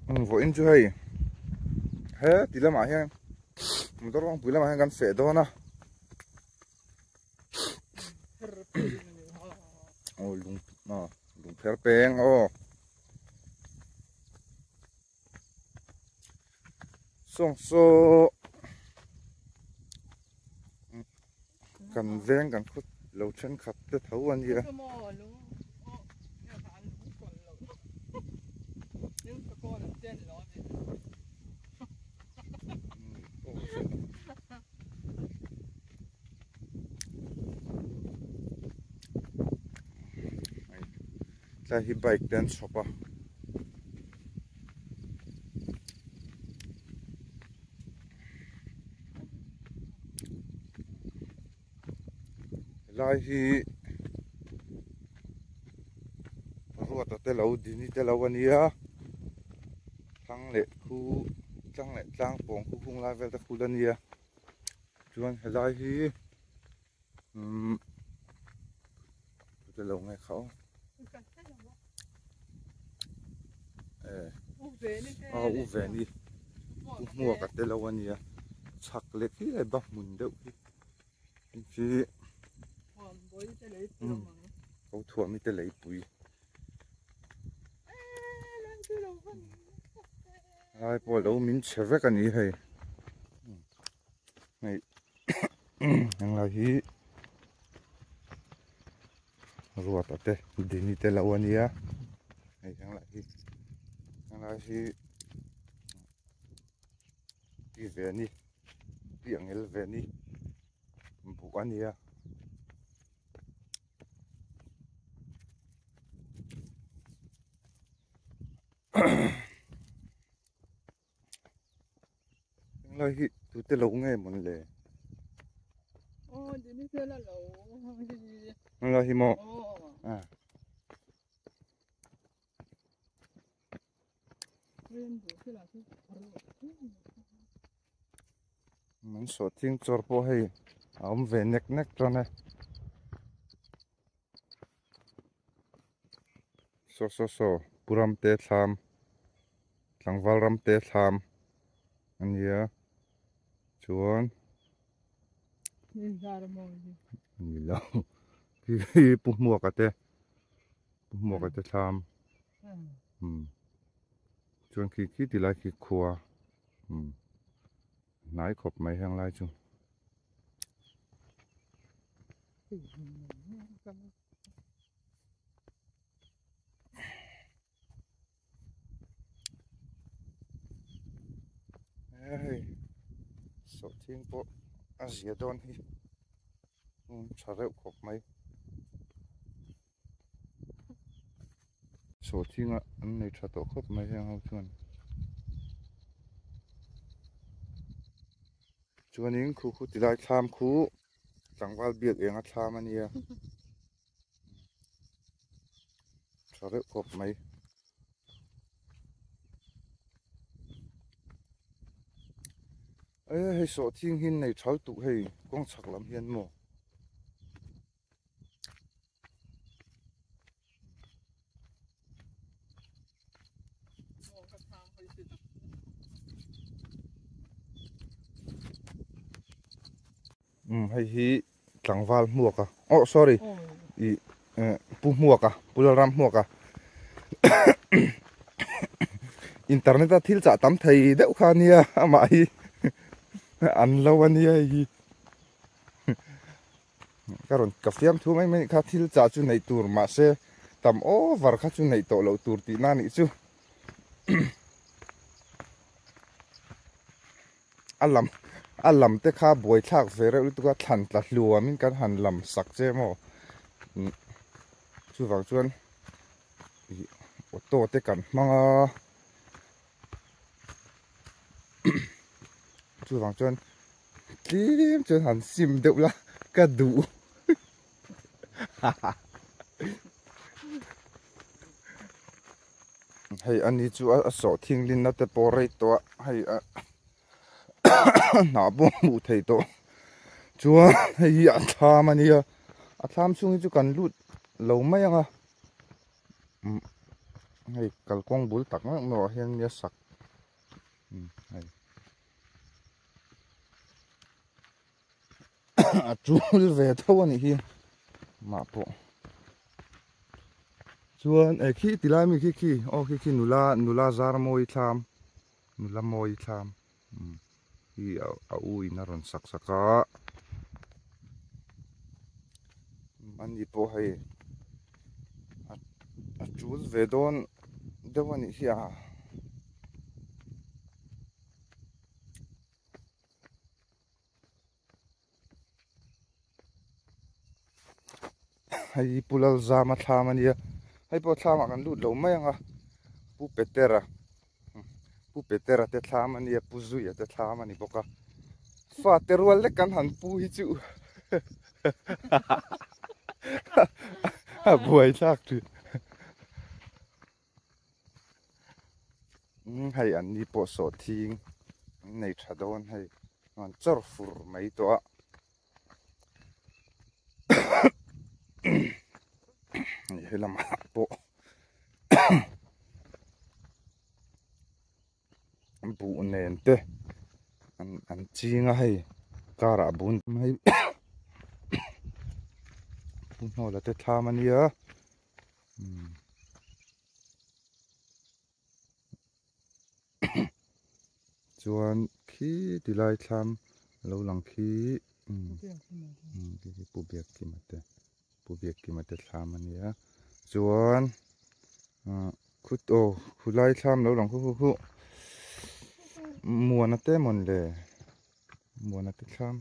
Vawiin chu hei he ti lamah hian motor kawngpui lamah hian kan feh dawn a aw lung aw lung pher peng aw sawng saw kan veng kan khaw lo thenkhat te tho a nia. Tlai hi bike te an chhawp a. Helai hi ruata te lo dini te lo a nia thlang leh khu tlang leh tlang pawng khu hung lai vel te khu la nia chuan helai hi umm te lo nge kha aw eh u veni u hmuaka te lo a nia chhak leh khi ba hmun deuh hi. Hi ko thuam hi te leipui lai pawh lo min chhe vek a ni hei hei englai hi ruata te dini te lo a nia hei englai hi englai hi ti ve a ni. Piah ngel ve ni buh a nia englai hi tute lo nge mawn le englai hi maw a. An sawhthing chawr pawh hei a awm ve nek nek tan e. Saw saw saw pu Ramte thlam tlangval Ramte thlam a nia chuan ni lo hi pu Hmuaka te pu Hmuaka te thlam umm chuan khi khi ti lai khi khua. Umm hnai khawp mai heng lai chu. Hei sawhthing pawh a zia dawn hi umm tha reuh khawp mai. Sawhthing ah an nei tha tawh khawp mai heng ho chuan chuanin khu khu ti lai thlam khu tlangval biak eng a thlam a nia tha reuh khawp mai. Hei sawhthing hi nei thal tuk hei kawng chhak lam hian maw. Um hei hi tlangval hmuak a oh sorry ih eh pu hmuak a pu lalram hmuak a internet a thil chah tam thei deuh kha ania amah hi an lo ania hei hi. Ka rawn ka fiam thu mai mai kha thil chah chu neih tur mahse tam over kha chu neih tawh loh tur tihna a nih chu a lam a lam te kha buai thlak ve reuh lutuk a thlan tla hluam in kan han lam sak che maw chuvang chuan ih auto te kan hmang a chuvang chuan. Tlem chuan han sim deuh la ka duh hei ani chu a sawh thinglin na te pawh rei tawh a hei a hnah pawh hmuh theih tawh chuan hei hi a thlam ania a thlam chhung hi chu kan lut lo mai ang a. Hei kalkawng bul tak meuh meuh ah hian nia sak hei a tul ve tho a nih hi mah pawh chuan eh khi ti lai mi khi khi aw khi khi nula nula zar mawi thlam nula mawi thlam hi a u in a rawn sak sak a ani pawh hei a tul ve dawn deuh a nih hi a. Hei Pu Lalzama thlam a nia hei pawh thlamah kan lut lo mai ang a Pu Petera Pu Petera te thlam a nia Pu Zuia te thlam a ni bawk a fate rual lek kan han pu hi chu a buai thlak thin hei an ni pawh sawh thing an nei tha dawn hei an chawr fur mai tawh a he lamah pawh buh nen te an ching a hei car ah bun hei pu hnawla te thlam a nia. Chuan khi ti lai thlam lo lang khi pu Biakkima te pu Biakkima te thlam a nia chuan khu aw khu lai thlam lo lang khu khu khu muana te mawn le muana te thlam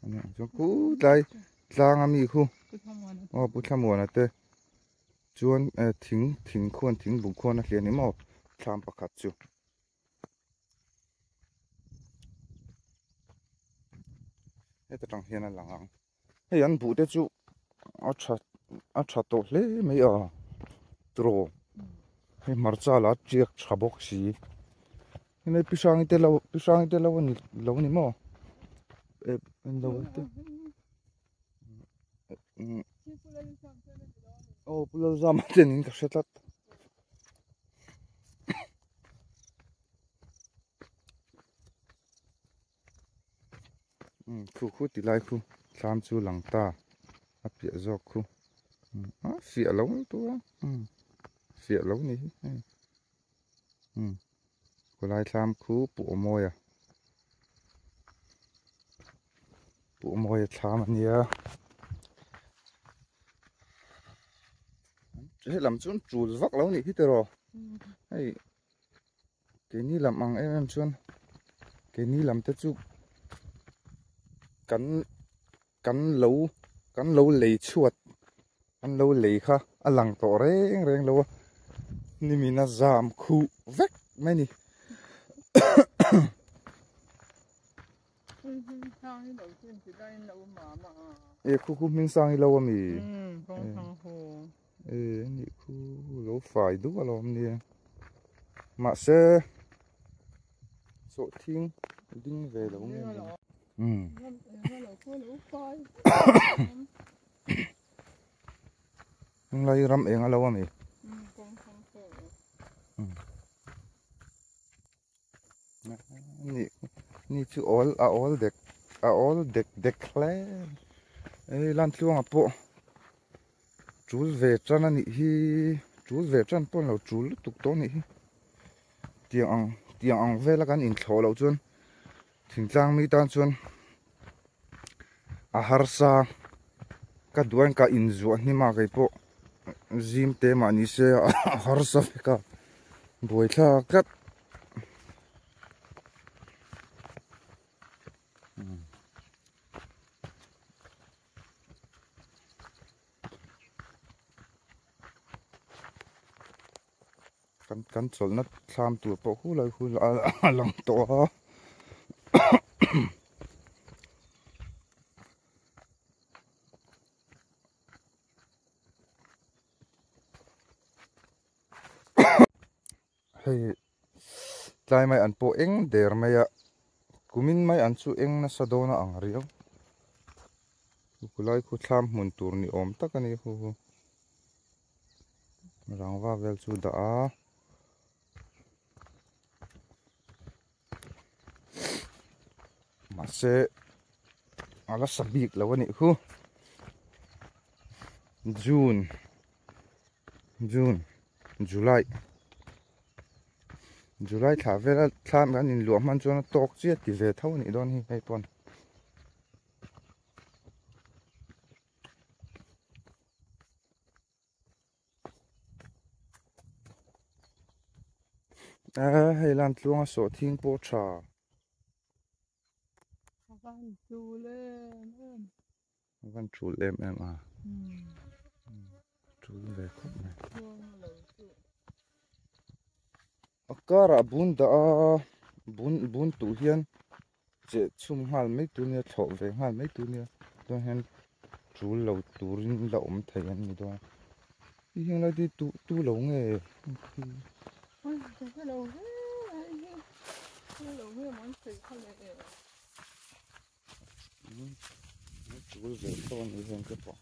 a nia chuan khu tlai tlang a mi khu aw pu Thlamuana te. Chuan eh thing thing khuan thing buk khuan a hliah ni maw thlam pakhat chu. Heta tang hian a lang ang. Hei an buh te chu a tha a tha tawh hle mai a tiraw hei hmarcha la tiak tha bawk si. Hei pi hrang te lo pi hrang te lo a ni lo ni maw eh lo te. Aw pu Lalzama te niin ka hre tlat. Khu khu ti lai khu thlam chu lang ta a piah zawk khu a fiah lo tura fiah lo ni hi hei khawlai thlam khu pu Awmawia. Pawh mawi a thlam a nia helam chuan tul vak lo nih hi tiraw hei keini lam ang em em chuan keini lam te chu kan kan lo kan lo lei chhuat kan lo lei kha a lang tawh reng reng lo a nimin a zam khuh vek mai a ni. E khu khu hming sang hi lo ami e ni khu lo fai duh alawm nia mahse sawhthing ding ve lo nge ni lai ram eng alo ami Ni ni chu awl a awl dek a awl dek dek hle hei lan tluangah pawh tul ve tan a nih hi tul ve tan pawh lo tul lutuk tawh a nih hi tiang ang tiang ang vela kan inthlawh loh chuan thingtlang mi tan chuan a harsa ka duain ka inzuah hnim a kei pawh zim te mah ni se a harsa vek a buaithlak tlat. Kan kan chawlhna thlam tur pawh hu lai hu a lang tawh a. Hei tlai mai an pawh eng der mai a kumin mai an chu eng nasa dawn a ang riau khulai khu thlam hmun tur ni awm tak a ni khu. Rangva vel chu dah a. Mahse a la sa bik lo a nih khu. June June July July thla vela thlam kan inluah hman chuan a tawk chiah ti ve tho a nih dawn hi hei pawn. Ehh hei lan tluanga sawhthing pawh tha. A van tul em em. A van tul em em a. Tul ve khawp mai. A karah bun dah a bun bun tuh hian cheh chhum nghal mai tur nia thlawh ve nghal mai tur nia chuan hian tul lo turin la awm thei an ni dawn a hei hian lai te hi tu lo nge tul ve tawh a ni heng te pawh.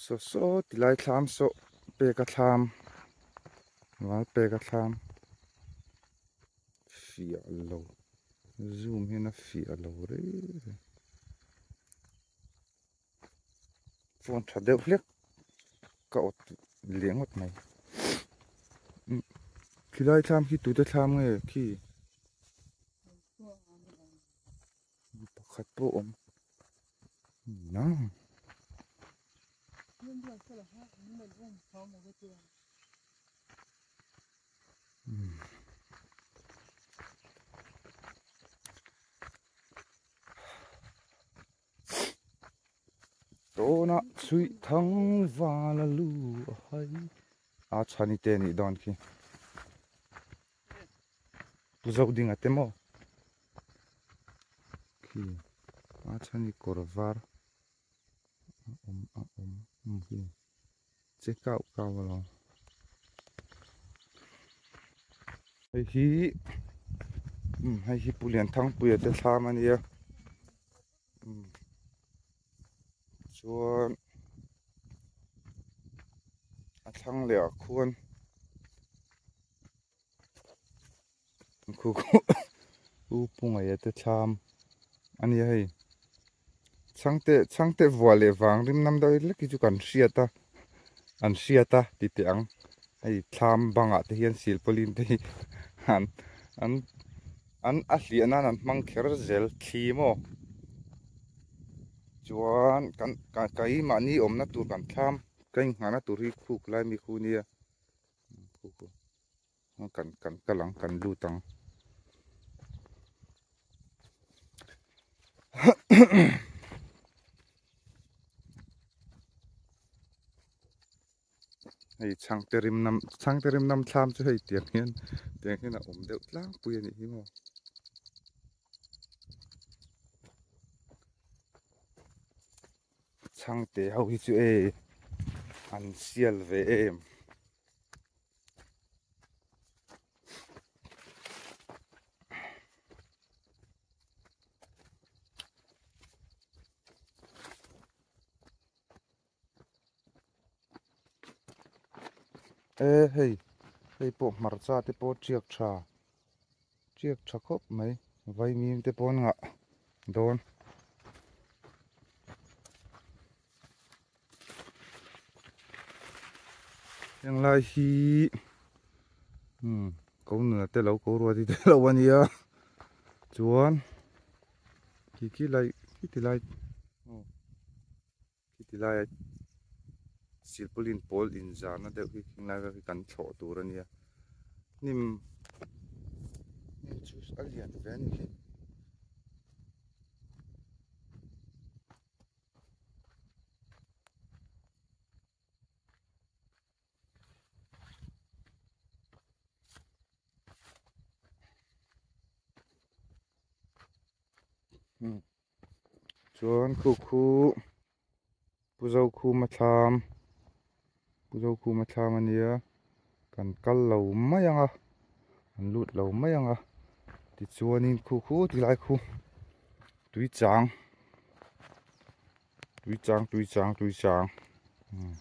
Saw saw ti lai thlam saw pek a thlam val pek a thlam fiah lo zoom hian a fiah lo reng reng phone tha deuh hlek ka awt leh ngawt mai khilai thlam khi tute thlam nge khi pakhat pawh awm Tawna chhuih thang val a lu a hai a chhani te anih dawn khi Pu Zodinga te maw khi a chhani kawr var a awm a awm um khi che kau kau alawm hei hi um hei hi Pu Lianthangpuia te thlam a nia um chuan a thlang leh ah khuan Khu khu u pu ngaih te thlam a nia hei chhangte chhangte vuah leh vang rim nam deuh hlek hi chu kan hriat a an hriat a ti teh ang hei thlam bangah te hian silpauline te hi an an an a hliah nan an hmang kher zel thli maw chuan kan keimahni awmna tur kan thlam ka inghahna tur hi khuk lai mi khu nia kan kan kal ang kan lut ang hei chhangte rim nam chhangte rim nam thlam chu hei tiang hian tiang hian a awm deuh tlangpui a nih hi maw. Chhangte ho hi chu e an sial ve em. E hei hei pawh hmarcha te pawh tiak tha tiak tha khawp mai vaimim te pawh an ngah dawn. Heng lai hi ko nuna te lo ko ruat hi te lo a nia chuan khi khi lai khi ti lai khi ti lai silpaulin pawl inzarna deuh hi khing lai vel hi kan thlawh tur a nia hnim hnim chu a lian ve a ni khi. Chuan khu khu Pu Zokhuma thlam Pu Zokhuma thlam a nia kan kal lo mai ang a an lut lo mai ang a tichuanin khu khu tilai khu tui chang. Tuichang tuichang tuichang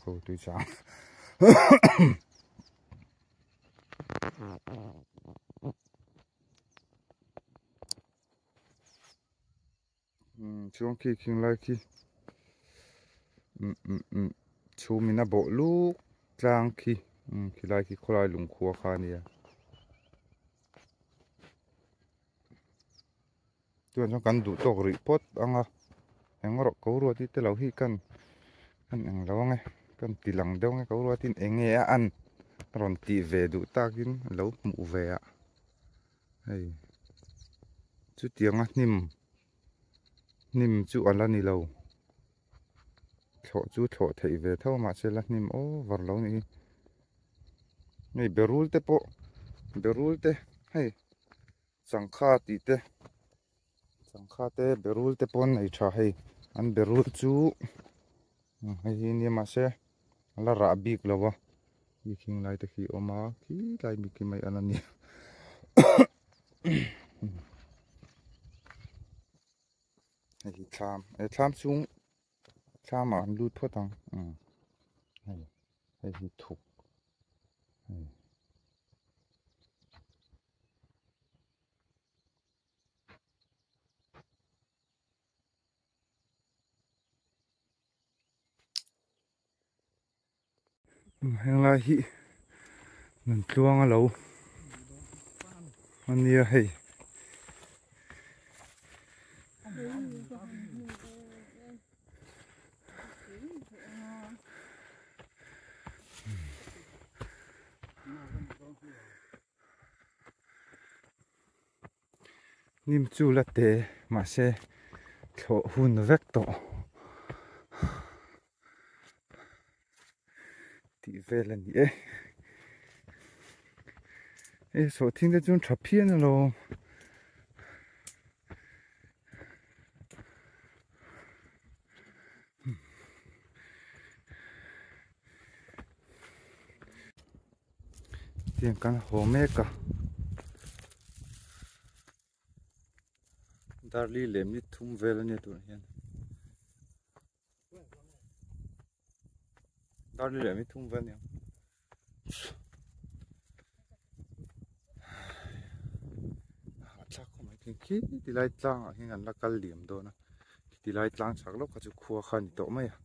ho tuichang chuan khi khing lai khi chhum in a bawh luk tlang khi khilai khi khawlai lungkhua kha a nia. Chuan chuan kan duh tawk rih phawt ang a eng erawh ko ruat hi te lo hi kan kan eng lo ang e kan ti lang deuh ang e ko ruat in eng nge a an rawn tih ve duh takin a lo hmuh ve a hei chutianga hnim hnim chu a la ni lo thlawh chu thlawh theih ve tho mahse la hnim over lo a ni hi hei berul te pawh berul te hei. Changkha tih te changkha te berul te pawh an nei tha hei an berul chu hei hi nia mahse a la rah bik lo a khi khing lai te khi a awm a khi lai bik khi mai an a ni hei hi thlam he thlam chhung thlam ah an lut phawt ang hei hei hi thuk hei. Henglai hi Nuntluang a lo a nia hei. Hnim chu la te mahse thlawh hun vek tawh tih vel a ni e e sawhthing te chuan tha phian alawm. Tiang kan haw mek a darli leh mi thum vel a nia tunah hian darli leh mi thum vel a nia. A thlak khawp mai thing khi tilai tlangah hian an la kal liam dawn a tilai tlang chhak lawk kha chu khua kha a ni tawh mai a.